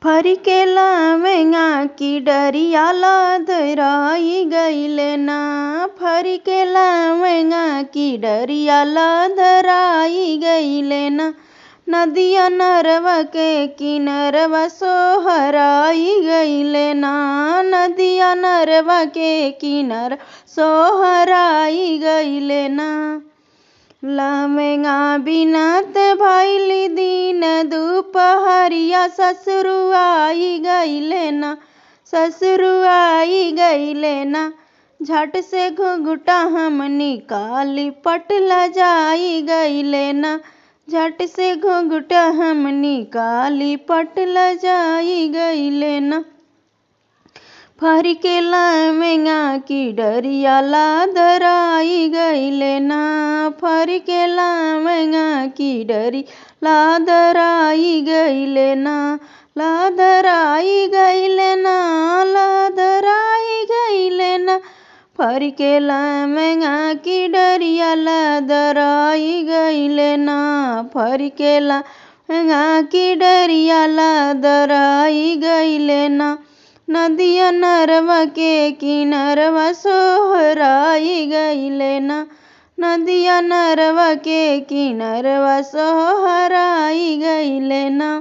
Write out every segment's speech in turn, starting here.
फर के लवंगा की डरिया लधराई गईले ना, फर के लवंगा की डरिया लधराई गईले ना। नदिया नरवा के किनरवा सोहराई गईले ना, नदिया नरवा के किनर सोहराई गईले ना। लवंगा बिनत भइल दिन दुपहरिया ससुरुआई गईले ना, ससुरुआई गईले ना। झट से घुघुटा हम निकाली पटला जाई गईले ना, झट से घुघुटा हम निकाली पटला जाई गईले ना। फर के लवंगा की डरिया लधराई गईले ना, फर के लवंगा की डरी लधराई गईले ना, लधराई गईले ना, लधराई गईले ना। फर के लवंगा की डरिया लधराई गईले ना, फर के लवंगा की डरिया लधराई गईले ना। नदिया नरवा के किनरवा सोहराई गईले ना, नदिया नरवा के किनरवा सोहराई गईले ना।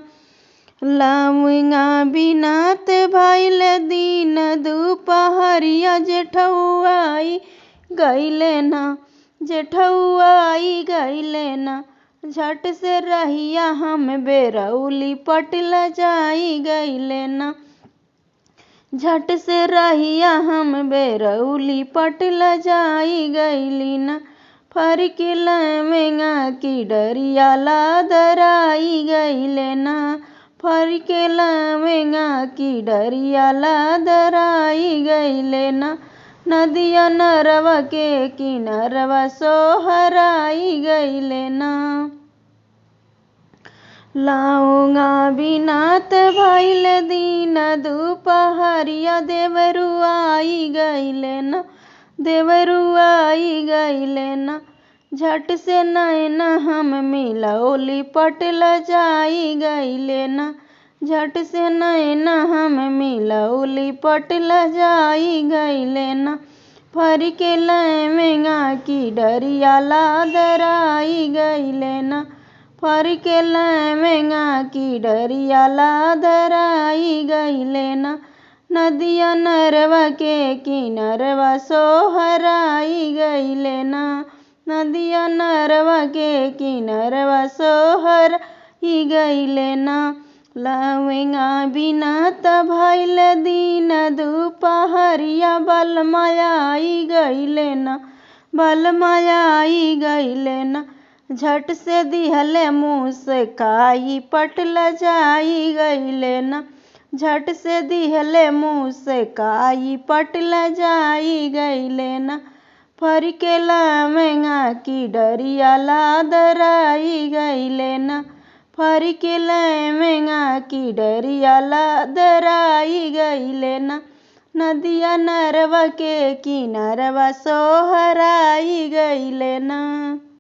लवंगा बिनत भइल दिन दुपहरिया जेठौआई गईले ना, जेठौआई गईले ना। झट से रहिया हम बेरौली पटला जाई गईले ना, झट से रहिया हम बेरौली पटला जाई गईली ना। फर के लवंगा की डरिया लधराई गईले ना, फर के लवंगा की डरिया लधराई गईले ना। नदिया नरवा के किनरवा सोहराई गईले ना। लवंगा बिनत भइल दिन दुपहरिया देवरुआई गईले ना, देवरुआई गईले ना। झट से नैना हम मिलौली पटला जाई गईले ना, झट से नैना हम मिलौली पटला जाई गईले ना। फर के लवंगा की डरिया लधराई गईले ना, फर के लवंगा की डरिया लधराई गईले ना। नदिया नरवा के किनरवा सोहराई गईले ना, नदिया नरवा के किनरवा सोहराई गईले ना। लवंगा बिनत भइल दिन दुपहरिया बलमाई गईले ना, बलमाई गईले ना। झट से दिहले मुस्काई पटला जाई गईले ना, झट से दिहले मुस्काई पटला जाई गईले ना। फर के लवंगा की डरिया लधराई गईले ना, फर के लवंगा की डरिया लधराई गईले ना। नदिया नरवा के किनरवा सोहराई गईले ना।